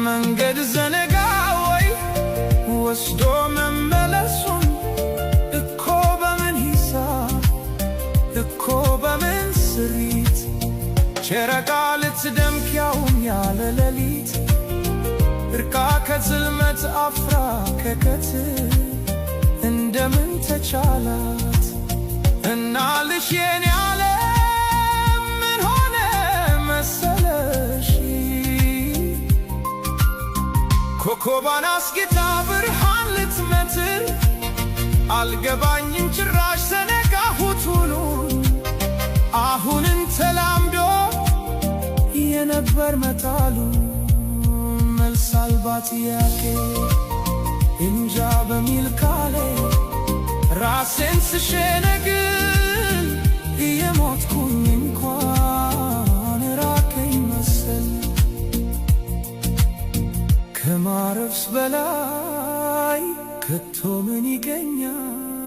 መንገድ ዘነጋ ወይ ወስዶ መመለሱን፣ እኮ በምን ሂሳብ፣ እኮ በምን ስሪት፣ ጨረቃ ልትደምቅ ያውም ያለ ሌሊት፣ እርቃ ከጽልመት አፍራ ከቀትር እንደምን ተቻላት? እና ልሽ የኔ ዓለም ምን ሆነ መሰለሽ፣ ኮከቧን አስጌጣ ብርሃን ልትመትር፣ አልገባኝም ጭራሽ ዘነጋሁት ውሉን፣ አሁንን ተላምዶ የነበር መጣሉ፣ መልስ አልባ ጥያቄ እንጃ በሚል ቃሌ ራሴን ስሸነግል እየሞትኩኝ እንኳን ራቀኝ መሰል። ከማረፍስ በላይ ከቶ ምን ይገኛል?